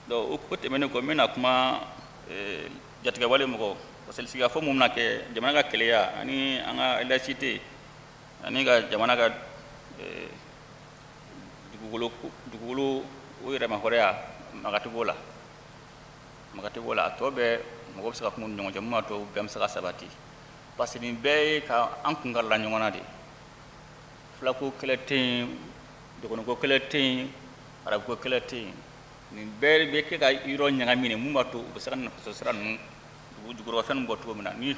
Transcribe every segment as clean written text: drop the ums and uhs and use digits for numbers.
Donc o tɛmɛnen kɔ, n bɛna kuma jatigɛwale mɔgɔw, parce que sigikafɔ mun bɛna kɛ jamana ka kɛlɛya ani an ka laïcité ani ka jamana ka dugukolo o yɛrɛmahɔrɔnya, maga tɛ b'o la, maga tɛ b'o la. A tɔ bɛɛ, mɔgɔ bɛ se ka kuma u ni ɲɔgɔn cɛ mun b'a to bɛn bɛ se ka sabati, parce que nin bɛɛ ye ka an kun karila ɲɔgɔn na de. Fulako kɛlɛ tɛ yen, dɔgɔnɔko kɛlɛ tɛ yen, arabuko kɛlɛ tɛ yen. Nin bɛɛ bɛ kɛ ka yɔrɔ ɲagami de, mun b'a to u bɛ se ka nafasɔrɔ sira ninnu, dugu jukɔrɔ fɛn bɔ cogo min na ni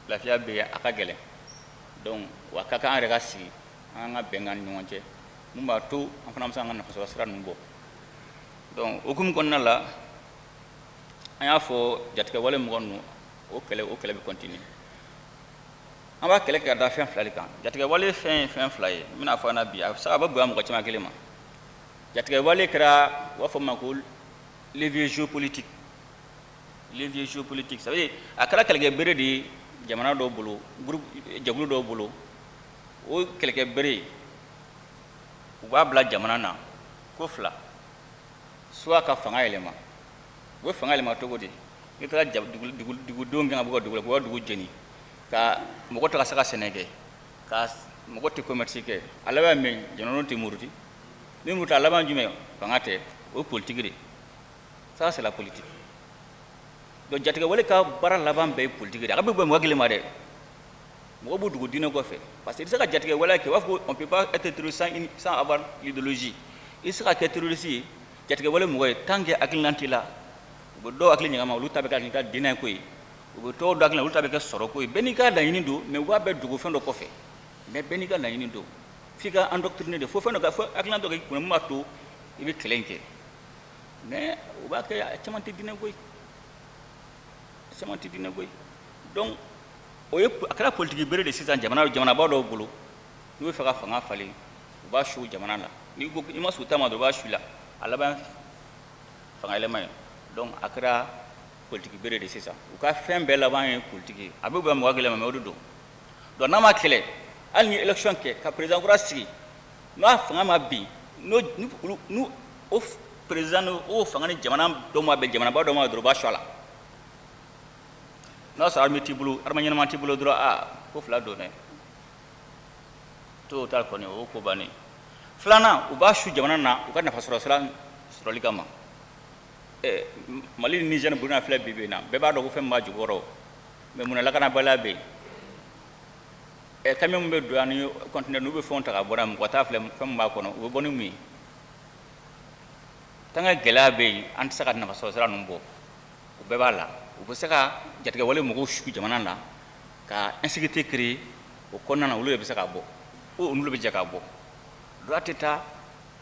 lafiya bɛ yen, a ka gɛlɛn. Donc wa ka kan an yɛrɛ ka sigi an ka bɛnkan ni ɲɔgɔn cɛ mun b'a to an fana bɛ se an ka nafasɔrɔ sira ninnu bɔ. Donc hukumu kɔnɔna la, an y'a fɔ jatigɛwale mɔgɔ ninnu, o kɛlɛ bɛ continuer. An b'a kɛlɛ kɛ ka da fɛn fila de kan. Jatigɛwale fɛn ye fɛn fila ye, n bɛna fɔ an na bi, a bɛ se a bɛ bonya mɔgɔ caman kelen ma. Jatigɛwale kɛra, u b'a fɔ ma ko levier géopolitique. Levier géopolitique, ça veut dire a kɛra kɛlɛkɛ bere de ye jamana dɔw bolo, groupe, jɛkulu dɔw bolo. O kɛlɛkɛ bere, u b'a bila jamana na ko fila: soit ka fanga yɛlɛma. U bɛ fanga yɛlɛma cogo di? N'i taara dugudenw gɛn ka bɔ ka dugu la, k'u ka dugu jeni, ka mɔgɔ tɛ ka se ka sɛnɛ kɛ, ka mɔgɔ tɛ commerce kɛ, a laban ye min? Jamanadenw tɛ muruti. Ni muruti, a laban jumɛn? Fanga tɛ, o ye politique de. Ça, c'est la politique. Donc jatigɛwale ka baara laban bɛɛ ye politique de. A ka bɛ bɛn mɔgɔ kelen ma dɛ, mɔgɔ b'u dugu diinɛ kɔfɛ, parce que i tɛ se ka jatigɛwale kɛ. U b'a fɔ ko on peut pas être terroriste sans avoir l'idéologie. I tɛ se ka kɛ terroriste ye, jatigɛwale mɔgɔ ye, tant que hakilina t'i la. U bɛ dɔw hakili ɲagami, olu ta bɛ kɛ hakilina diinɛ ko ye. U bɛ tɔw dɔ hakili, olu ta bɛ kɛ sɔrɔ ko ye. Bɛɛ n'i ka laɲini don, mais u b'a bɛɛ dogo fɛn dɔ kɔfɛ. Mais bɛɛ n'i ka laɲini don, f'i ka endoctriner de, fo fɛn dɔ ka fo hakilina dɔ k'i kunna mun b'a to i bɛ kɛlɛ in kɛ. Mais u b'a kɛ, a caman tɛ diinɛ ko ye, a caman tɛ diinɛ ko ye. Donc o ye, a kɛra politiki bere de sisan jamana, jamanaba dɔw bolo. N'u bɛ fɛ ka fanga falen, u b'a su jamana la. N'i ko i ma sɔn u ta ma dɔrɔn, u b'a su la, a laban fanga yɛlɛma ye. Donc a kɛra politiki bere de sisan. U ka fɛn bɛɛ laban ye politiki ye. A bɛ bonya mɔgɔ kelen ma, mais o de don. Donc n'a ma kɛlɛ, hali ni élection kɛ ka président kura sigi, n'a fanga ma bin, n'o ni olu n'u o président n'o o fanga ni jamana dɔ ma bɛn, jamanaba dɔ ma dɔrɔn, u b'a su a la. N'a sɔrɔ armée t'i bolo, armée ɲɛnama t'i bolo dɔrɔn, aa, ko fila don dɛ, tôt ou tard kɔni, o ko bannen. Filanan, u b'a su jamana na u ka nafasɔrɔ sira sɔrɔli kama. Mali ni Niger ni Burukina filɛ bi bi in na, bɛɛ b'a dɔn ko fɛn min b'a jukɔrɔ. Mais munna lakanabaliya bɛ yen? Camion min bɛ don yan ni conteneur, n'u bɛ fɛnw ta ka bɔ yan, mɔgɔ t'a filɛ fɛn min b'a kɔnɔ, u bɛ bɔ ni mun ye? Tant que gɛlɛya bɛ yen, an tɛ se ka nafasɔrɔ sira ninnu bɔ. O bɛɛ b'a la, u bɛ se ka jatigɛwale mɔgɔw su jamana na ka insécurité créer o kɔnɔna na. Olu de bɛ se ka bɔ, o n'olu bɛ jɛ ka bɔ. Droit tɛ taa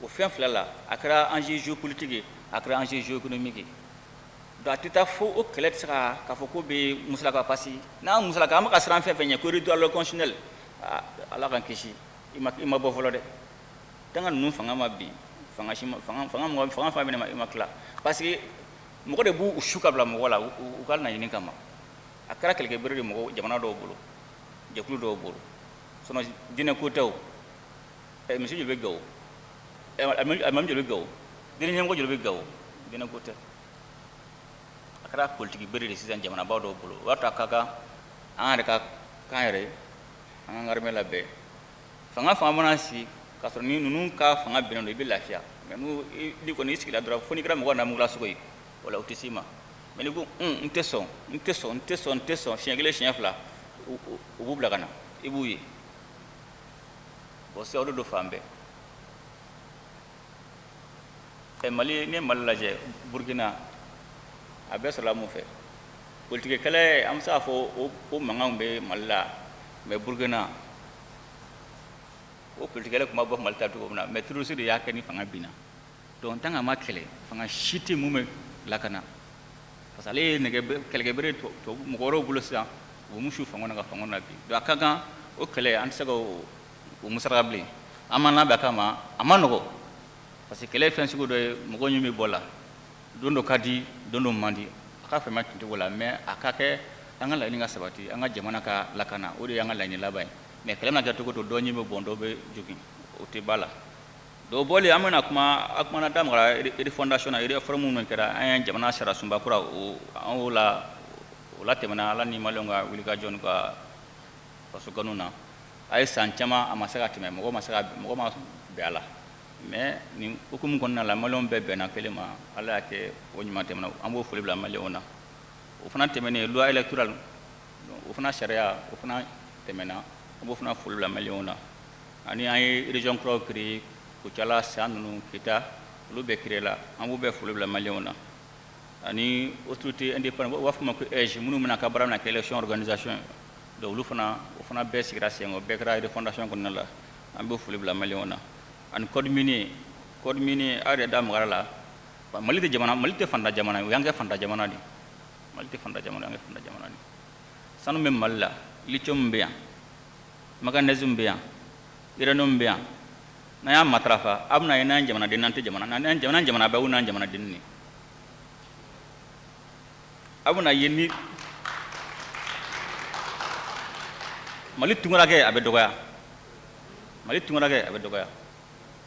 o fɛn fila la. A kɛra enjeu géopolitique ye, a kɛra enjeu géoéconomique ye. Donc a tɛ taa fo o kɛlɛ tɛ se ka k'a fɔ ko bɛ musalaka, parce que n'a musalaka, an bɛ ka siran fɛn fɛn ɲɛ ko retour à l'ordre constitutionnel, Ala k'an kisi. I ma bɔ fɔlɔ dɛ. Tant que ninnu fanga ma bin, fanga si ma fanga fanga mɔgɔ fanga fɛn fɛn ma, i ma tila, parce que mɔgɔ de b'u su ka bila mɔgɔ la u ka laɲini kama. A kɛra kɛlɛkɛ bere de mɔgɔ, jamana dɔw bolo, jɛkulu dɔw bolo. Sinon diinɛ ko tɛ o. Misi joli bɛ Gawo? Alimami joli bɛ Gawo? Diinɛ ɲɛmɔgɔ joli bɛ Gawo? Diinɛ ko tɛ, a kɛra politiki bere de sisan jamanaba dɔw bolo. O b'a to a ka kan an yɛrɛ ka k'an yɛrɛ ye, an ka armée labɛn. Fanga mana sigi k'a sɔrɔ ni ninnu ka fanga binnen don, i bɛ lafiya. Mais n'u n'i kɔni i sigila dɔrɔn, fo n'i kɛra mɔgɔ namugula sogo ye, o la u tɛ s'i ma. Mais n'i ko n tɛ sɔn, n tɛ sɔn, n tɛ sɔn, n tɛ sɔn, siɲɛ kelen, siɲɛ fila, u b'u bila ka na, i b'u ye. Bon, sisan o de don fan bɛɛ. Mali, n'i ye Mali lajɛ, Burukina, a bɛɛ sɔrɔla mun fɛ? Politiki kɛlɛ, an bɛ se k'a fɔ o mankanw bɛ Mali la. Mais Burukina, o politiki kɛlɛ tun ma bɔ Mali ta cogo min na, mais terroriste de y'a kɛ ni fanga binna. Donc tant que a ma kɛlɛ, fanga si tɛ mun bɛ lakana, parce que ale ye nɛgɛ kɛlɛkɛbere mɔgɔ wɛrɛw bolo sisan, u bɛ mun su fanga na ka fanga na bi. Donc a ka kan o kɛlɛ, an tɛ se ka o musaka bilen. An ma labɛn a kama, a ma nɔgɔ, parce que kɛlɛ ye fɛn sugu dɔ ye, mɔgɔ ɲin bɛ bɔ la, don dɔ ka di, don dɔ man di. A ka faamuya tun tɛ o la, mais a ka kɛ an ka laɲini ka sabati, an ka jamana ka lakana, o de y'an ka laɲini laban ye. Mais kɛlɛ mana kɛ cogo o cogo, dɔ ɲin bɛ bɔn, dɔ bɛ jogin, o tɛ ba la. Donc bɔli an bɛna kuma a kumana da magara refondation na, réforme minnu kɛra an ye jamana sariya sunba kura o an y'o la o latɛmɛna Ala ni maliyɛnw ka wulikajɔ n'u ka faso kanu na. A ye san caman a ma se ka tɛmɛ, mɔgɔ ma se ka mɔgɔ ma bɛn a la, mais nin hukumu kɔnɔna la maliyɛnw bɛɛ bɛnna kelen ma, Ala y'a kɛ o ɲuman tɛmɛna, an b'o foli bila maliyɛnw na. O fana tɛmɛnen loi électorale o fana sariya o fana tɛmɛna, an b'o fana foli bila maliyɛnw na. Ani an ye région kuraw créé, Kucala, San ninnu, Kita, olu bɛɛ créé la, an b'u bɛɛ foli bila maliyɛnw na. Ani autorité indépendante u b'a fɔ ma ko AIGE, minnu bɛna ka baara bɛna kɛ élection organisation ye, donc olu fana o fana bɛɛ sigira sen kan, o bɛɛ kɛra refondation kɔnɔna la, an b'o foli bila maliyɛnw na. Ani code minier, code minier aw yɛrɛ da magara la, Mali tɛ jamana, Mali tɛ fantan jamana ye, o y'an kɛ fantan jamana de ye. Mali tɛ fantan jamana, y'an kɛ fantan jamana de ye. Sanu bɛ Mali la, lithium bɛ yan, manganèse bɛ yan, uranium bɛ yan. N'an y'a matarafa, a bɛna ye n'an ye jamanaden n'an tɛ jamana, n'an jamana jamana bɛɛ ou n'an jamanaden de. A bɛna ye ni Mali tunkarakɛ a bɛ dɔgɔya, Mali tunkarakɛ a bɛ dɔgɔya,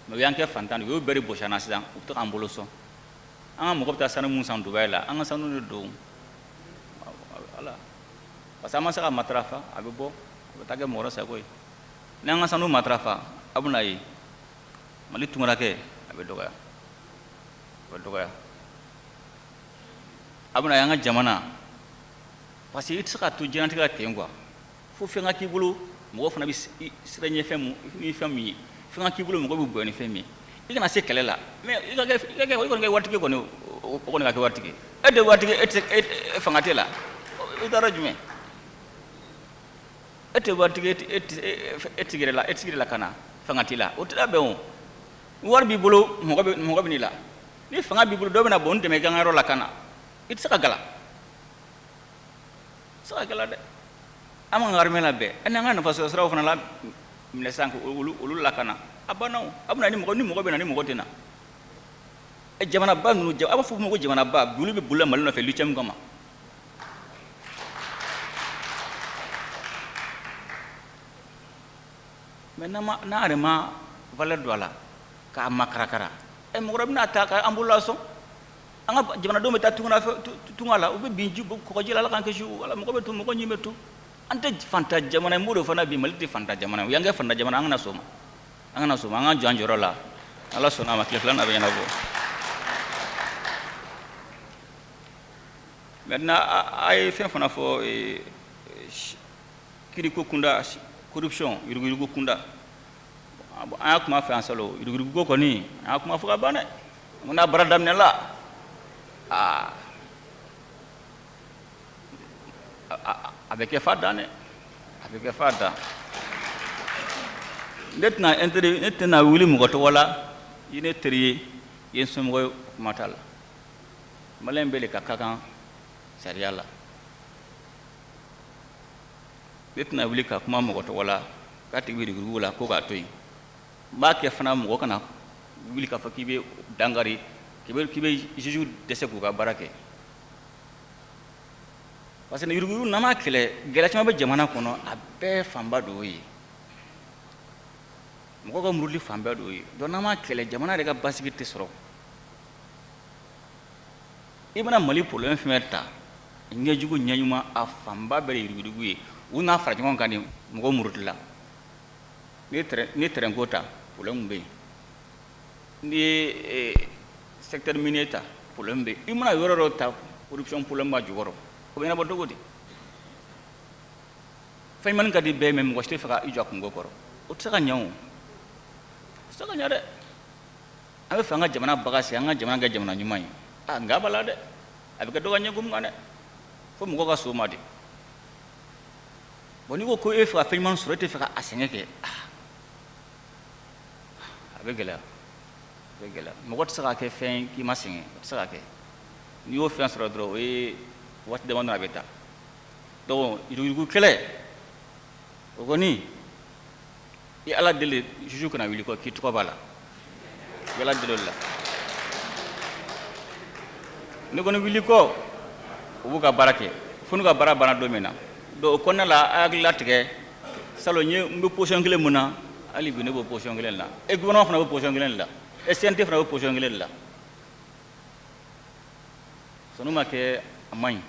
mais u y'an kɛ fantan de ye, u y'o bɛɛ de bɔsi an na sisan, u bɛ to k'an bolo sɔn. An ka mɔgɔ bɛ taa sanu mun san Dubayi la, an ka sanu de don. Ala, parce que an ma se ka matarafa, a bɛ bɔ, a bɛ taa kɛ mɔgɔ wɛrɛ sago ye. N'an ka sanu matarafa, a bɛna ye Mali tunkarakɛ a bɛ dɔgɔya, a bɛ dɔgɔya. A bɛna ye an ka jamana, parce que i tɛ se ka to diɲɛlatigɛ la ten quoi. Fo fɛn ka k'i bolo, mɔgɔ fana bɛ siran ɲɛ fɛn mun ni fɛn min ye, fɛn ka k'i bolo mɔgɔ bɛ bonya ni fɛn min ye. I kana se kɛlɛ la, mais i ka kɛ i ka kɛ i kɔni kɛ waritigi kɔni, o kɔni ka kɛ waritigi ye. E tɛ waritigi, e tɛ e fanga t'e la, i taara jumɛn? E tɛ waritigi, e tɛ e t'i yɛrɛ la, e t'i yɛrɛ lakana, fanga t'i la, o tɛ bɛn o. Wari b'i bolo, mɔgɔ bɛ n'i la. Ni fanga b'i bolo, dɔ bɛna bɔ n dɛmɛ i ka n ka yɔrɔ lakana. I tɛ se ka gala, i tɛ se ka gala dɛ. An b'an ka armée labɛn, ani an ka nafasɔrɔ siraw fana la minɛ sisan k'olu olu lakana. A banna o. A bɛna ni mɔgɔ ni mɔgɔ bɛ na ni mɔgɔ tɛ na. Jamanaba ninnu, a b'a fɔ ma ko jamanaba, olu bɛ bolila Mali nɔfɛ lithium kama. Mais n'an ma n'an yɛrɛ ma valeur don a la k'a makarakara, mɔgɔ wɛrɛ bɛna ta k'an bolo lasɔn. An ka jamanadenw bɛ taa tunga fɛ, tunga la, u bɛ bin ji kɔgɔji la, Ala k'an kisi, wala mɔgɔ bɛ to, mɔgɔ ɲin bɛ to. An tɛ fantan jamana ye, n b'o de fana bi, Mali tɛ fantan jamana ye, u y'an kɛ fantan jamana, an kana sɔn o ma, an kana sɔn o ma, an k'an jɔ an jɔyɔrɔ la. Ala sɔnna a ma, tile filanan bɛ ɲɛnabɔ. Maintenant a ye fɛn fana fɔ, kiriko kunda, corruption, yuruguyurugu kunda. An y'a kuma fɛ yan salon, yuruguyurugu ko kɔni, an y'a kuma fɔ ka ban dɛ. N ko n'a baara daminɛla, aa a bɛ kɛ fa dan dɛ, a bɛ kɛ fa dan. Ne tɛna intérêt, ne tɛna wuli mɔgɔ tɔgɔ la, i ye ne teri ye, i ye n somɔgɔ ye, kuma t'a la. Maliyɛn bɛɛ de ka kan sariya la. Ne tɛna wuli ka kuma mɔgɔ tɔgɔ la k'a tigi bɛ yuruguyurugu la ko k'a to yen. N b'a kɛ fana mɔgɔ kana wuli k'a fɔ k'i bɛ dankari, k'i bɛ juge dɛsɛ k'u ka baara kɛ. Parce que yuruguyurugu n'an m'a kɛlɛ, gɛlɛya caman bɛ jamana kɔnɔ, a bɛɛ fanba de y'o ye. Mɔgɔ ka muruli fanba de y'o ye. Donc n'an m'a kɛlɛ, jamana yɛrɛ ka basigi tɛ sɔrɔ. I bɛna Mali problème fɛn fɛn ta, ɲɛjugu ɲɛɲuman, a fanba bɛɛ de ye yuruguyurugu ye. U n'a fara ɲɔgɔn kan de mɔgɔw murutila. N'i ye terrain ko ta, problème bɛ yen. N'i ye secteur minier ta, problème bɛ yen. I mana yɔrɔ dɔ ta, corruption problème b'a jukɔrɔ. O bɛ ɲɛnabɔ cogo di? Fɛn ɲumannin ka di bɛɛ ye, mais mɔgɔ si tɛ fɛ ka i jɔ a kungo kɔrɔ. O tɛ se ka ɲɛ o. O tɛ se ka ɲɛ dɛ. An bɛ fɛ an ka jamana baga sigi, an ka jamana kɛ jamana ɲuman ye. A nka b'a la dɛ. A bɛ kɛ dɔ ka ɲɛkumu kan dɛ. Fo mɔgɔw ka sɔn o ma de. Bon n'i ko ko e fɛ ka fɛn ɲuman sɔrɔ, e tɛ fɛ ka a sɛgɛn kɛ, a bɛ gɛlɛya, a bɛ gɛlɛya. Mɔgɔ tɛ se ka kɛ fɛn k'i ma sɛgɛn, o tɛ se ka kɛ. N'i y'o fɛn sɔrɔ dɔrɔn, o ye waati damadɔ a bɛ taa. Donc yuruguyurugu kɛlɛ, o kɔni, i Ala deli juge kana wuli kɔ k'i tɔgɔ b'a la. I Ala deli o de la. N'i kɔni wuli kɔ, u b'u ka baara kɛ. Fo n'u ka baara banna don min na. Donc o kɔnɔna la, a hakili latigɛ, salon n ye n bɛ position kelen mun na, Hali bi ne b'o position kelen la, e gouvernement fana b'o position kelen la, e CNT fana b'o position kelen la. N'o ma kɛ, a man ɲi.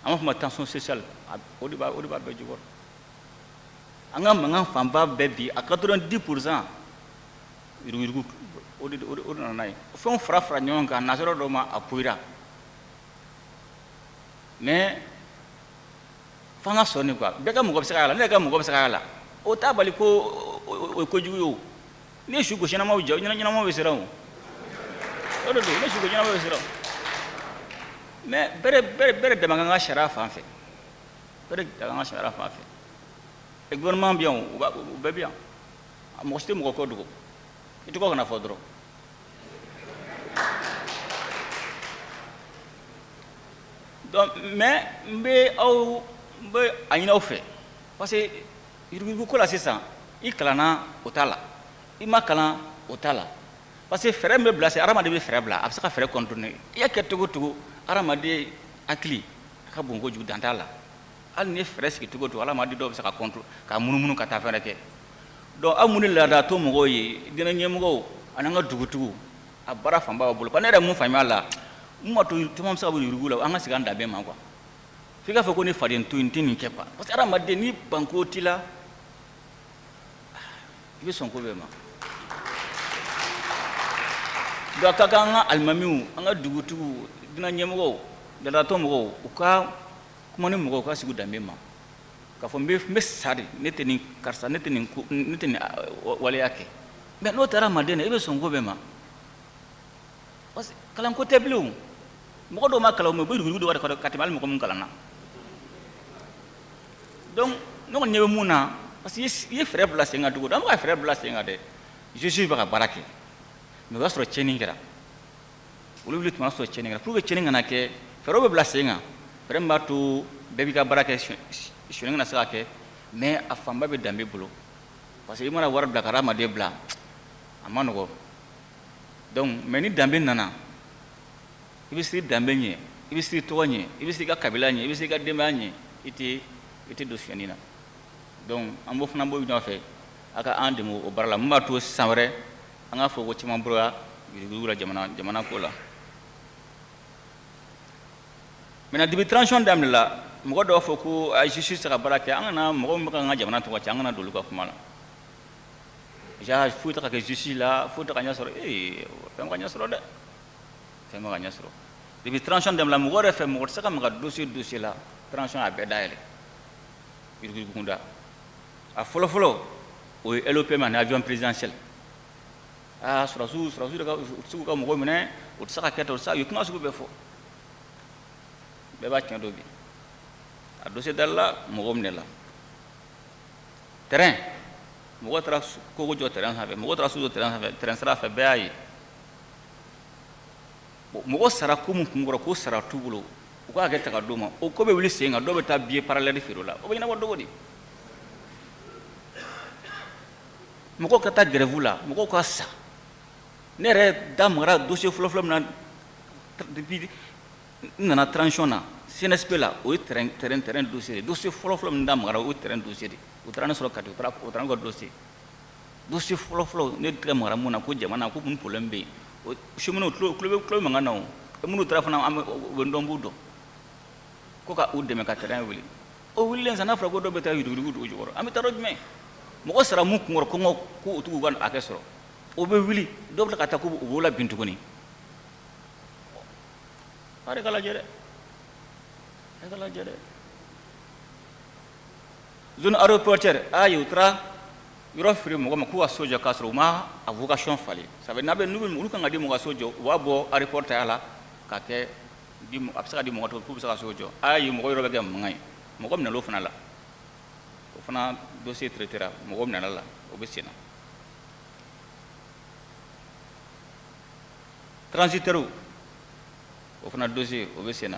An b'a fɔ ma tension sociale, o de b'a bɛɛ jukɔrɔ. An ka mankan fanba bɛɛ bi, a 90 %, yuruguyurugu o de nana n'a ye. Fɛnw fara fara ɲɔgɔn kan, nasɔrɔ dɔw ma a poyira, mais f'an ka sɔn nin quoi. Bɛɛ ka mɔgɔ bɛ se ka y'a la, ne yɛrɛ ka mɔgɔ bɛ se ka y'a la. O t'a bali ko o ye kojugu ye. O n'i ye su gosi, ɲɛnamaw jɛ, ɲɛnamaw bɛ siran. O o de don, ne su gosi, ɲɛnamaw bɛ siran. Mais bɛɛ de dama kan ka sariya fan fɛ, bɛɛ de dama kan ka sariya fan fɛ. Gouvernement bɛ yan, o bɛɛ bɛ yan, mɔgɔ si tɛ mɔgɔ kɔ dogo, i tɔgɔ kana fɔ dɔrɔn. Donc mais n bɛ aw, n bɛ a ɲini aw fɛ, parce que yuruguyurugu ko la sisan, i kalanna o t'a la, i ma kalan o t'a la, parce que fɛɛrɛ min bɛ bila sen, hadamaden bɛ fɛɛrɛ bila, a bɛ se ka fɛɛrɛ contourner. I y'a kɛ cogo o cogo, hadamaden hakili a ka bon kojugu, dan t'a la. Hali ni ye fɛɛrɛ sigi cogo o cogo, hadamaden dɔw bɛ se ka contourner ka munumunu ka taa fɛn wɛrɛ kɛ. Donc aw minnu ye laadatɔ mɔgɔw ye, diinɛ ɲɛmɔgɔw ani an ka dugutigiw, a baara fanba b'aw bolo. Ne yɛrɛ mun faamuya la, mun b'a to caman bɛ se ka bɔ yurugu la, an ka segin an danbe ma quoi. F'i k'a fɔ ko ne faden to yen, n tɛ nin kɛ quoi, parce que hadamaden ni banko t'i la, i bɛ sɔn ko bɛɛ ma. Donc a ka kan an ka alimamiw, an ka dugutigiw, diinɛ ɲɛmɔgɔw, laadatɔ mɔgɔw, u ka kuma ni mɔgɔw ka sigi u danbe ma, k'a fɔ n bɛ sa de, ne tɛ nin karisa, ne tɛ nin ko, ne tɛ nin waleya kɛ. Mais n'o taara hadamaden na, i bɛ sɔn ko bɛɛ ma, parce que kalanko tɛ bilen. O mɔgɔ dɔw ma kalan, o u bɛ yuruguyurugu dɔw ka tɛmɛ hali mɔgɔ min kalanna. Donc ne kɔni ɲɛ bɛ mun na, parce que i ye fɛɛrɛ bila sen kan cogo di, an bɛ ka fɛɛrɛ bila sen kan dɛ. Justice bɛ ka baara kɛ, mais o y'a sɔrɔ tiɲɛni kɛra. Olu wuli tuma sɔrɔ tiɲɛni kɛra. Pour que tiɲɛni kana kɛ, fɛɛrɛw bɛ bila sen kan, fɛɛrɛ min b'a to bɛɛ b'i ka baara kɛ, sonyɛni kana se ka kɛ. Mais a fanba bɛ danbe bolo, parce que i mana wari bila ka hadamaden bila, a ma nɔgɔ. Donc mais ni danbe nana, i bɛ siran danbe ɲɛ, i bɛ siran tɔgɔ ɲɛ, i bɛ siran i ka kabila ɲɛ, i bɛ siran i ka denbaya ɲɛ, i tɛ don sonyɛni na. Donc an b'o fana b'o ɲɔgɔn fɛ, a ka an dɛmɛ o baara la, mun b'a to san wɛrɛ an k'a fɔ ko caman bɔra yuruguyurugu la jamana ko la. Maintenant, depuis transition daminɛ la, mɔgɔ dɔw fɔ ko a justice tɛ ka baara kɛ. An kana mɔgɔ min bɛ ka an ka jamana tɔgɔ ci, an kana don olu ka kuma la. Ja foyi tɛ ka kɛ justice la, foyi tɛ ka ɲɛ sɔrɔ. Ee, fɛn ka ɲɛ sɔrɔ dɛ, fɛn ma ka ɲɛ sɔrɔ. Depuis transition daminɛ la, mɔgɔ yɛrɛ fɛ, mɔgɔ tɛ se ka maga dossier la. Transition y'a bɛɛ dayɛlɛ yuruguyurugu kunda. A fɔlɔ fɔlɔ, o ye LOPM ani avion présidentiel. Aa, sɔrɔdasiw de ka u tɛ se k'u ka mɔgɔw minɛ, u tɛ se ka kɛ tan, u tɛ se. U ye kuma sugu bɛɛ fɔ, bɛɛ b'a tiɲɛ dɔn. Bi a dossier dalila, mɔgɔw minɛ la. Terrain, mɔgɔw taara kogo jɔ terrain sanfɛ, mɔgɔw taara so jɔ terrain sanfɛ, terrain sira fɛ, bɛɛ y'a ye. Mɔgɔ sara ko mun kun kɔrɔ, ko sara t'u bolo, u k'a kɛ ta ka d'u ma. O ko bɛ wuli sen kan, dɔw bɛ taa billet parallèle feere o la, o bɛ ɲɛnabɔ cogo di? Mɔgɔw ka taa grève la, mɔgɔw ka sa. Ne yɛrɛ da magara dossier fɔlɔ-fɔlɔ min na depuis n nana transition na, CNSP la, o ye terrain dossier de. Dossier fɔlɔ-fɔlɔ min da magara, o ye terrain dossier de. U taara ne sɔrɔ Kati, u taara ne ka dossier fɔlɔ-fɔlɔ ne tɛgɛ magara mun na, ko jamana ko mun problème bɛ yen, o cheminots tulo bɛ mankan na. O minnu taara fana, an bɛ u bɛ n dɔn, n b'u dɔn, ko ka u dɛmɛ ka terrain wuli. O wulilen sisan, n'a fɔra ko dɔw bɛ taa yuruguyurugu dugu jukɔrɔ, an bɛ taa yɔrɔ jumɛn? Mɔgɔ sara mun kun kɔrɔ, kɔngɔ, ko u t'u ka hakɛ sɔrɔ, o bɛ wuli, dɔw bɛ tila ka taa ko u b'o la bin tuguni. A de ka lajɛ dɛ, a ka lajɛ dɛ. Zone aéroportuaire, ayi, u taara yɔrɔ feere mɔgɔ ma k'u ka so jɔ, k'a sɔrɔ u ma a vocation falen. Ça veut n'a bɛ n'u olu kan ka di mɔgɔ ka so jɔ, u b'a bɔ aéroport ta la ka kɛ di, a bɛ se ka di mɔgɔ k'u bɛ se ka so jɔ. Ayi, mɔgɔ yɔrɔ bɛ kɛ mankan ye, mɔgɔ minɛna o fana la. O fana dossier traité ra, mɔgɔ minɛna la, o bɛ sen na. Transitaire, o fana dossier o bɛ sen na,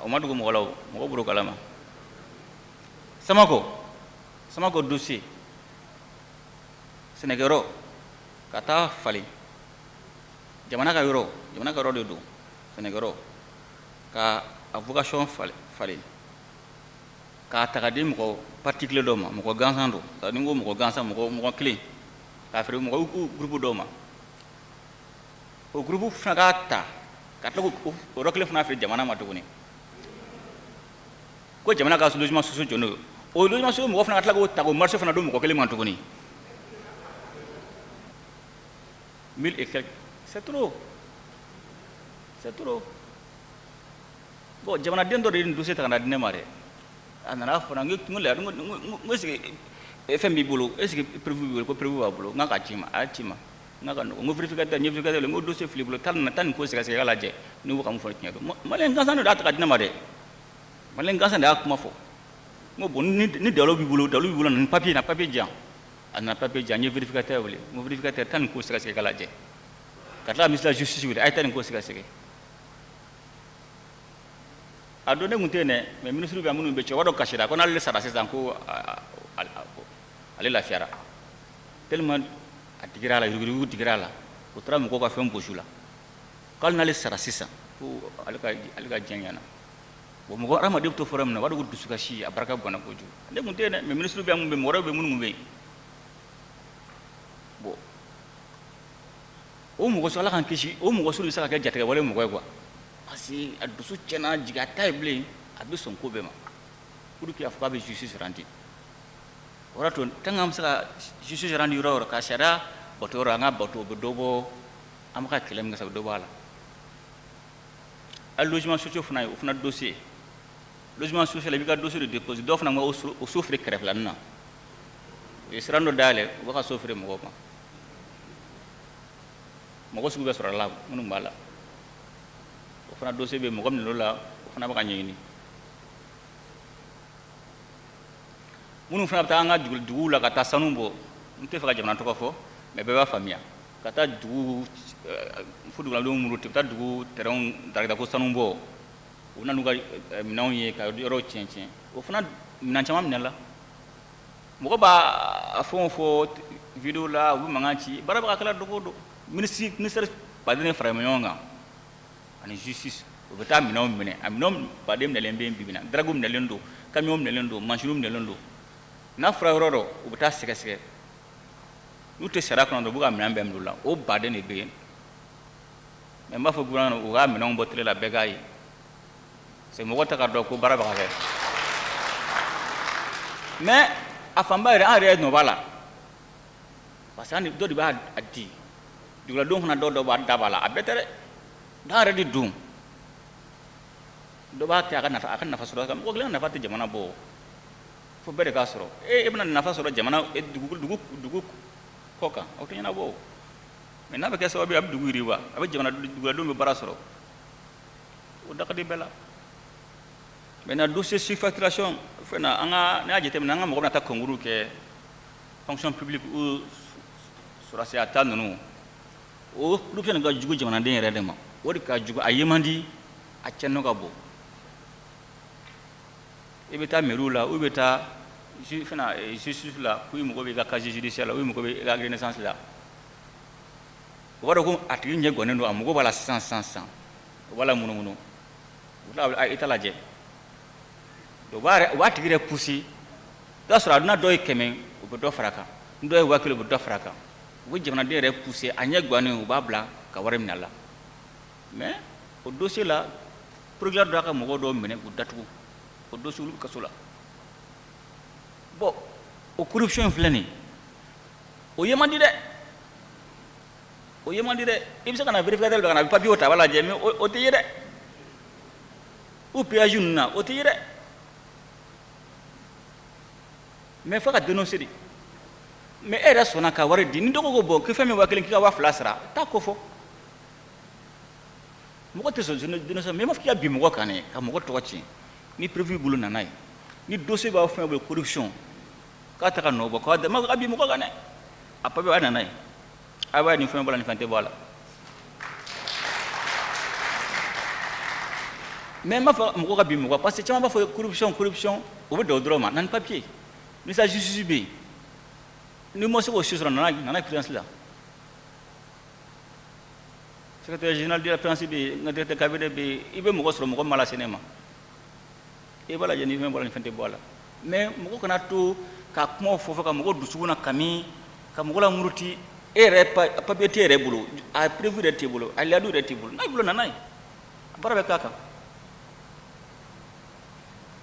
o ma dogo mɔgɔ la, o mɔgɔ bolo kalama. Samako dossier, sɛnɛkɛyɔrɔ ka taa falen jamana ka yɔrɔ, jamana ka yɔrɔ de don, sɛnɛkɛyɔrɔ ka a vocation falen falen. K'a ta ka di mɔgɔ particulier dɔ ma, mɔgɔ gansan don. Ni n ko mɔgɔ gansan, mɔgɔ kelen, k'a feere mɔgɔ groupe dɔw ma. O groupe fana k'a ta ka tila k'o yɔrɔ kelen fana feere jamana ma tuguni, ko jamana ka logement sociaux jɔ n'o ye. O logement sociaux mɔgɔ fana ka tila k'o ta k'o marché fana don mɔgɔ kelen ma tuguni. 1000 et quelques, c'est trop, c'est trop. Bon, jamanaden dɔ de ye nin dossier ta ka na di ne ma dɛ. A nana fɔ n ko la, n ko est ce que fɛn b'i bolo, est ce que preuve b'i bolo? Ko preuve b'a bolo. N k'a ka ci ma, a y'a ci ma. N k'a ka nɔgɔn, n ko vérificateur, n ye vérificateur, n ko dossier fili bolo, taa nin ko sɛgɛsɛgɛ ka lajɛ n'u bɛ ka mun fɔ tiɲɛ don. Maliyɛn gansan de y'a ta ka di ne ma dɛ, maliyɛn gansan de y'a kuma fɔ. N ko bon, ni dalu b'i bolo, dalu b'i bolo, nin papier na, papier di yan. A nana papier di yan. N ye vérificateur wele, n ko vérificateur, taa nin ko sɛgɛsɛgɛ ka lajɛ. Ka tila ka ministre de la justice wele, a ye taa nin ko sɛgɛsɛgɛ. A don ne tun tɛ yen dɛ, mais ministre bɛ yan minnu bɛ cɛkɔrɔba dɔ kasira ko n'ale sara sisan, ko ale lafiyara tellement a digira a la, yuruguyurugu digira a la. O taara mɔgɔw ka fɛn gosi la, k'ale n'ale sara sisan, ko ale ka diɲɛ ɲɛna. Bon, mɔgɔ hadamaden bɛ to fɔlɔ min na, o b'a dɔn ko dusukasi a barika bɔnna kojugu. Ne tun tɛ yen dɛ, mais ministre bɛ yan minnu bɛ yen, mɔgɔ wɛrɛw bɛ minnu bɛ yen. Bon, o mɔgɔ sugu, Ala k'an kisi, o mɔgɔ sugu bɛ se ka kɛ jatigɛwale mɔgɔ ye quoi. Parce que a dusu tiɲɛna, jigi a ta ye bilen, a bɛ sɔn ko bɛɛ ma pour que a fɔ k'a bɛ justice rendre. O y'a to tant qu'an bɛ se ka justice rendre yɔrɔ o yɔrɔ, ka sariya bato yɔrɔ, an ka bato, o bɛ dɔ bɔ an bɛ ka kɛlɛ min kɛ sa, o bɛ dɔ bɔ a la. Hali logement sociaux fana ye, o fana dossier, logement social la, i b'i ka dossier de déposer. Dɔw fana bɛ o so feere kɛrɛfɛlanin na, u ye sira dɔ dayɛlɛ, u bɛ ka so feere mɔgɔw ma. Mɔgɔ sugu bɛɛ sɔrɔ a la minnu b'a la. O fana dossier bɛ mɔgɔ minɛ la, o fana bɛ ka ɲɛɲini. Minnu fana bɛ taa an ka duguw la ka taa sanu bɔ, n tɛ fɛ ka jamana tɔgɔ fɔ, mais bɛɛ b'a faamuya, ka taa dugu fo duguladenw muruti, ka taa dugu terrain daraka ko sanu bɔ, u nana n'u ka minɛnw ye ka yɔrɔw tiɲɛ tiɲɛ. O fana minɛn caman minɛ la. Mɔgɔ b'a fɛnw fɔ vidéo la, u bɛ mankan ci, baara bɛ ka kɛ la don o don. Ministère baden de fara ɲɔgɔn kan ani justice, u bɛ taa minɛnw minɛ. A minɛnw baden minɛlen bɛ yen bi bi in na, drague minɛlen don, camion minɛlen don, mansinw minɛlen don. N'a fɔra yɔrɔ dɔ, u bɛ taa sɛgɛsɛgɛ, n'u tɛ sariya kɔnɔ dɔrɔn, u b'u ka minɛn bɛɛ minɛ u la. O baden de bɛ yen. Mais n b'a fɔ gouvernement u ka minɛnw bɔ télé la, bɛɛ k'a ye, parce que mɔgɔ tɛ ka dɔn ko baara bɛ ka kɛ. Mais a fanba yɛrɛ, an yɛrɛ nɔ b'a la, parce que an dɔ de b'a di duguladenw fana, dɔw b'a da b'a la, a bɛɛ tɛ dɛ, dɔw yɛrɛ de don, dɔ b'a kɛ a ka nafa, a ka nafa sɔrɔ. Mɔgɔ kelen ka nafa tɛ jamana bɔ, fo bɛɛ de k'a sɔrɔ. E bɛna nafa sɔrɔ jamana dugu kɔ kan, o tɛ ɲɛnabɔ. Mais n'a bɛ kɛ sababu ye, a bɛ dugu yiriwa, a bɛ jamana duguladenw bɛ baara sɔrɔ, o da ka di bɛɛ la. Maintenant, dossier surfacturation fɛn na, an ka, n'i y'a jateminɛ, an ka mɔgɔ bɛna taa concours kɛ fonction publique ou sɔrɔdasiya ta ninnu, o corruption de ka jugu jamanaden yɛrɛ de ma. O de ka jugu, a ye man di, a tiɲɛni ka bon. I bɛ taa mairie la, ou bɛ taa fɛn justice la, k'u mago bɛ i ka casier judiciaire la, ou mago bɛ i ka renaissance la, o b'a dɔn ko a tigi ɲɛ gɔnnen don, a mago b'a la sisan sisan sisan, o b'a la munumunu, u tila i t'a lajɛ. O b'a tigi yɛrɛ pousser. I b'a sɔrɔ a n'a dɔw ye 100, u bɛ dɔ fara a kan, ni dɔw ye 1000, u bɛ dɔ fara a kan. U bɛ jamanaden yɛrɛ pousser, a ɲɛ gannen, u b'a bila ka wari minɛ a la. Mais o dossier la, procureur dɔ y'a ka mɔgɔw dɔw minɛ k'u datugu, o dossier, olu bɛ kaso la. Bon, o corruption filɛ nin ye, o ye man di dɛ, o ye man di dɛ. I bɛ se ka na vérificateur bila ka na, a bɛ papier ta, a b'a lajɛ, mais o tɛ ye dɛ. Ou péage ninnu na, o tɛ ye dɛ. Mais fo ka dénoncer de. Mais e yɛrɛ sɔnna ka wari di, ni dɔgɔ ko bon, ko fɛn min 1000, k'i ka 2000 sara, taa ko fɔ. Mɔgɔ tɛ sɔn dénoncer, mais i m'a fɔ k'i ka bin mɔgɔ kan dɛ, ka mɔgɔ tɔgɔ tiɲɛ. Ni preuve b'i bolo, nana ye. Ni dossier b'aw fɛn bolo, corruption k'a ta ka nɔ bɔ, k'a ma ka bin mɔgɔ kan dɛ, a papier, a nana ye, a b'a ye nin fɛn bɔ la, nin fɛn tɛ bɔ a la. Mais n b'a fɔ mɔgɔ ka bin mɔgɔ, parce que caman b'a fɔ corruption corruption, o bɛ dan o dɔrɔn ma. Na ni papier, ministère justice bɛ yen, n'i ma se k'o si sɔrɔ, nana présidence la, secrétaire général de la présidence bɛ yen, n ka directeur cabinet bɛ yen, i bɛ mɔgɔ sɔrɔ, mɔgɔ min b'a lase ne ma, i b'a lajɛ ni fɛn bɔra, ni fɛn tɛ bɔ a la. Mais mɔgɔ kana to ka kumaw fɔ fɔ ka mɔgɔ dusukun na kami, ka mɔgɔ la muruti. E yɛrɛ papier t'e yɛrɛ bolo, a preuve yɛrɛ t'e bolo, a layidu yɛrɛ t'i bolo. N'a bolo nana ye, a baara bɛ k'a kan.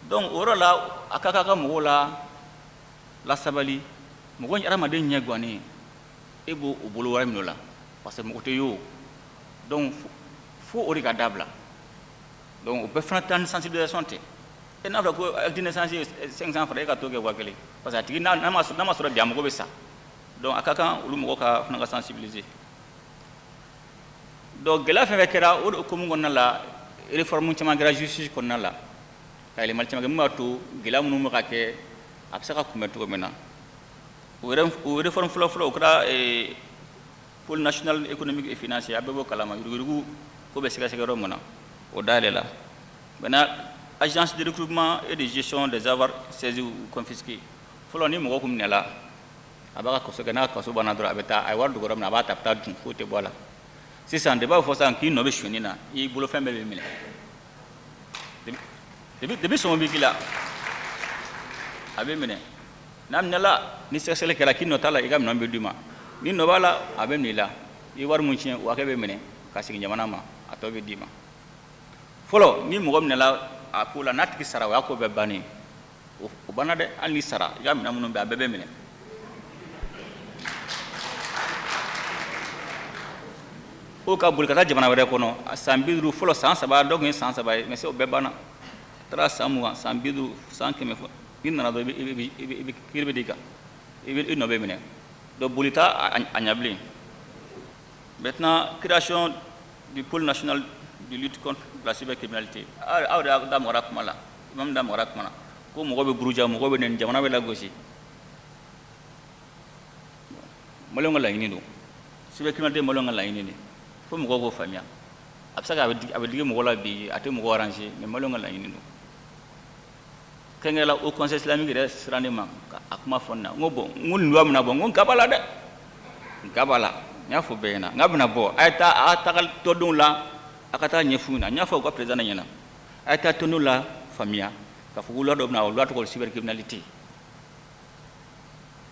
Donc o yɔrɔ la, a ka kan ka mɔgɔw la lasabali. Mɔgɔ hadamaden ɲɛ gannen, e b'o o bolo wari minɛ o la, parce que mɔgɔ tɛ ye o. Donc fo o de ka dabila. Donc o bɛɛ fana taa ni sensibilisation tɛ. E n'a fɔra ko acte de naissance ye 500 francs, e ka t'o kɛ 1000, parce que a tigi n'a ma sɔrɔ bi, a mago bɛ sa. Donc a ka kan olu mɔgɔ ka fana ka sensibiliser. Donc gɛlɛya fɛn fɛn kɛra o de hukumu kɔnɔna la, réforme caman kɛra justice kɔnɔna la, ka yɛlɛmali caman kɛ min b'a to gɛlɛya minnu bɛ ka kɛ, a bɛ se ka kunbɛn cogo min na. O réforme fɔlɔ-fɔlɔ, o kɛra pôle national économique et financier, a bɛɛ b'o kalama, yuruguyurugu ko bɛ sɛgɛsɛgɛ yɔrɔ min na, o dayɛlɛ la. Maintenant, agence de recrutement et de gestion des avoirs saisis ou confisqués. Fɔlɔ, ni mɔgɔ kun minɛla, a b'a ka kaso kɛ, n'a ka kaso banna dɔrɔn, a bɛ taa, a ye wari dogo yɔrɔ min na, a b'a ta, a bɛ taa dun, foyi tɛ bɔ a la. Sisan de b'a fɔ sisan k'i nɔ bɛ sonyɛni na, i bolofɛn bɛɛ bɛ minɛ. Depuis sɔngɔ bɛ k'i la, a bɛ minɛ. N'a minɛla, ni sɛgɛsɛgɛli kɛra k'i nɔ t'a la, i ka minɛn bɛ d'i ma. Ni nɔ b'a la, a bɛ minɛ i la. I ye wari min tiɲɛ, o hakɛ bɛ minɛ ka segin jamana ma, a tɔ bɛ d'i ma. Fɔlɔ, ni mɔgɔ minɛla a ko la, n'a tigi sara, o y'a ko bɛɛ bannen. O banna dɛ, hali n'i sara, i ka minɛn minnu bɛ yen, a bɛɛ bɛ minɛ. O ka boli ka taa jamana wɛrɛ kɔnɔ, a san 50, fɔlɔ san 3, dɔw tun ye san 3 ye, mais o bɛɛ banna. A taara san 20, san 50, san 100 fɔ. N'i nana dɔrɔn, i bɛ kiiri bɛ d'i kan, i nɔ bɛ minɛ. Donc boli t'a a ɲɛ bilen. Maintenant, création du pôle national de lutte contre la cybercriminalité. Aw de y'a da magara kuma la, imam da magara kuma na, ko mɔgɔ bɛ buruja, mɔgɔ bɛ nɛni, jamana bɛ lagosi. Maliyɛnw ka laɲini don. Cybercriminalité, maliyɛnw ka laɲini de. Fo mɔgɔw k'o faamuya. A bɛ se ka a bɛ digi mɔgɔ la bi, a tɛ mɔgɔ arranger, mais maliyɛnw ka laɲini don. Kɛrɛnkɛrɛnnenya la, Haut Conseil islamique yɛrɛ siran ne ma ka a kuma fɔ ne na. N ko bon, n ko nin loi bɛna bɔ, n ko nka b'a la dɛ, nka b'a la. N y'a fɔ bɛɛ ɲɛna, n k'a bɛna bɔ, a ye taa a taga tɔndenw la, a ka taa ɲɛf'u ɲɛna. N y'a fɔ u ka président ɲɛna, a ye taa tɔndenw la faamuya k'a fɔ ko loi dɔ bɛna, o loi tɔgɔ cybercriminalité.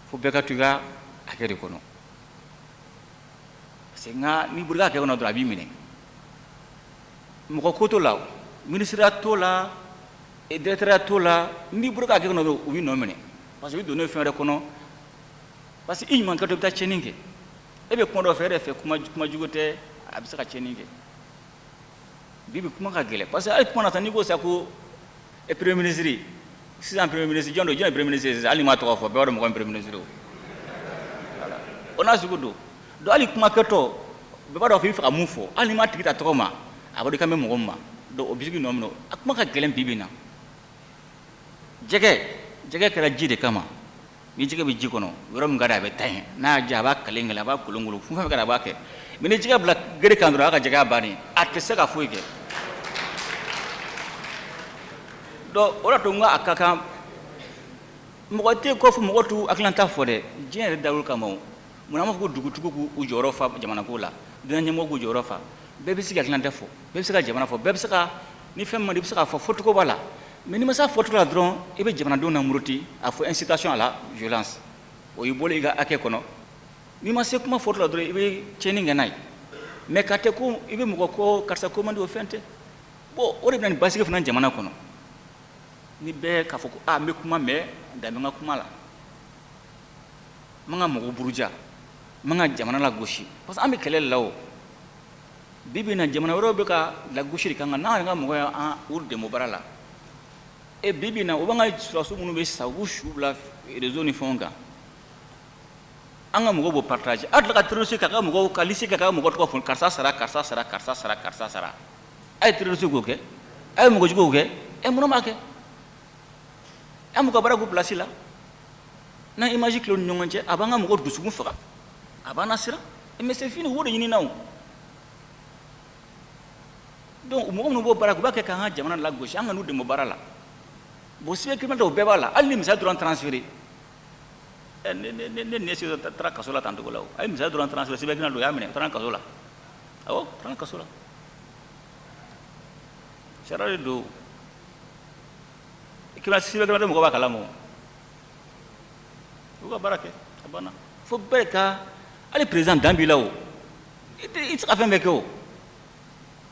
Fo bɛɛ ka to i ka hakɛ de kɔnɔ. Parce que nka n'i bɔra i ka hakɛ kɔnɔ dɔrɔn, a b'i minɛ. Mɔgɔ ko t'o la, minisiriya t'o la, directeur t'o la, n'i bɔra i ka hakɛ kɔnɔ dɔrɔn, u b'i nɔ minɛ. Parce que i donn'o fɛn wɛrɛ kɔnɔ. Parce que i ɲuman kɛtɔ, i bɛ taa tiɲɛni kɛ. E bɛ kuma dɔ fɛ, e yɛrɛ fɛ kuma jugu tɛ, a bɛ se ka tiɲɛni kɛ. Bi bi kuma ka gɛlɛn, parce que hali kuma na sisan, n'i ko sisan ko premier ministre, sisan premier ministre jɔn don, jɔn ye premier ministre ye sisan, hali n'i m'a tɔgɔ fɔ, bɛɛ b'a dɔn mɔgɔ min premier ministre ye o. Voilà. O n'a sugu don. Donc hali kuma kɛtɔ, bɛɛ b'a dɔn k'i bɛ fɛ ka mun fɔ, hali n'i m'a tigi ta tɔgɔ ma, a b'a dɔn i kan bɛ mɔgɔ min ma. Donc o bɛ se k'i nɔ minɛ. A kuma ka gɛlɛn bi bi in na. Jɛgɛ kɛra ji de kama. Ni jɛgɛ bɛ ji kɔnɔ, yɔrɔ min ka di a bɛ taa yen. N'a y'a diya, a b'a kalen kelen, a b'a kolon kolon, fɛn fɛn ka di a b'a kɛ. Mais ni jɛgɛ bila gere kan dɔrɔn, a ka jɛgɛya bannen, a tɛ se ka foyi kɛ. Donc o de y'a to n ko a ka kan mɔgɔ tɛ kɔfɛ, mɔgɔ t'u hakilinata fɔ dɛ. Diɲɛ yɛrɛ dabolo kama o. Munna an b'a fɔ ko dugutigiw k'u jɔyɔrɔ fa jamana ko la, diinɛ ɲɛmɔgɔw k'u jɔyɔrɔ fa. Bɛɛ bɛ se ka hakilinata fɔ, bɛɛ bɛ se ka jamana fɔ, bɛɛ bɛ se ka, ni fɛn man di, i bɛ se k'a fɔ fɔcogo b'a la. Mais n'i ma se a fɔcogo la dɔrɔn, i bɛ jamanadenw lamuruti, a fɔ incitation à la violence. O y'i bolo i ka hakɛ kɔnɔ. N'i ma se kuma fɔcogo la dɔrɔn, i bɛ tiɲɛni kɛ n'a ye. Mais ka tɛ ko i bɛ mɔgɔ ko karisa ko man di, o fɛn tɛ. Bon, o de bɛ na ni basigi fana jamana kɔnɔ. Ni bɛɛ k'a fɔ ko n bɛ kuma, mais dan bɛ n ka kuma la. N man ka mɔgɔ buruja, n man ka jamana lagosi. Parce que an bɛ kɛlɛ de la o. Bi bi in na, jamana wɛrɛw bɛ ka lagosi de k'an kan, n'an yɛrɛ ka mɔgɔ y'an u dɛmɛ baara la. E bi bi in na, u b'an ka sɔrɔdasiw minnu bɛ sa, u b'u su bila réseau ni fɛnw kan. An ka mɔgɔw b'o partager. A tila ka terroriste k'a ka mɔgɔw ka liste k'a ka mɔgɔ tɔgɔ fɔ, karisa sara, karisa sara, karisa sara, karisa sara. A ye terroriste k'o kɛ, a ye mɔgɔ juguw kɛ, e mun b'a kɛ? An b'u ka baara k'u place la. N'an image tila u ni ɲɔgɔn cɛ, a b'an ka mɔgɔ dusukun faga, a b'an lasiran. Mais c'est fini, u b'o de ɲini na o. Donc mɔgɔ minnu b'o baara kɛ, u b'a kɛ k'an ka jamana lagosi, an ka n'u dɛmɛ baara la. Bon, cybercriminalité, o bɛɛ b'a la. Hali ni misali dɔrɔn transféré. Ne sisan taara kaso la tan cogo la o. A ye misali dɔrɔn transféré, cybercriminalité, o y'a minɛ, o taara kaso la. Awɔ, taara kaso la. Sariya de don. Cybercriminalité mɔgɔ b'a kalama o. U ka baara kɛ, a banna. Fo bɛɛ ka, hali président, dan b'i la. O i tɛ se ka fɛn bɛɛ kɛ o,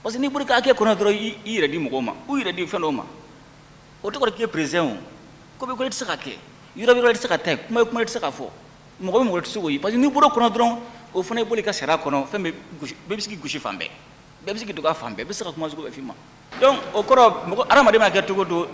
parce que n'i bɔra i ka hakɛ kɔnɔ dɔrɔn, i yɛrɛ di mɔgɔw ma, u yɛrɛ di fɛn dɔw ma. O tɔgɔ k'i ye président. O ko bɛ ko i tɛ se ka kɛ yɔrɔ yɔrɔ, i tɛ se ka taa yen, kuma kuma i tɛ se ka fɔ, mɔgɔ bɛ mɔgɔ tɛ se k'o ye, parce que n'i bɔra o kɔnɔ dɔrɔn, o fana bɔra i ka sariya kɔnɔ. Fɛn bɛ gosi, bɛɛ bɛ se k'i gosi fan bɛɛ, bɛɛ bɛ se k'i dɔgɔya fan bɛɛ, bɛɛ bɛ se ka kuma sugu bɛɛ f'i ma. Donc o kɔrɔ, mɔgɔ hadamaden mana kɛ cogo do.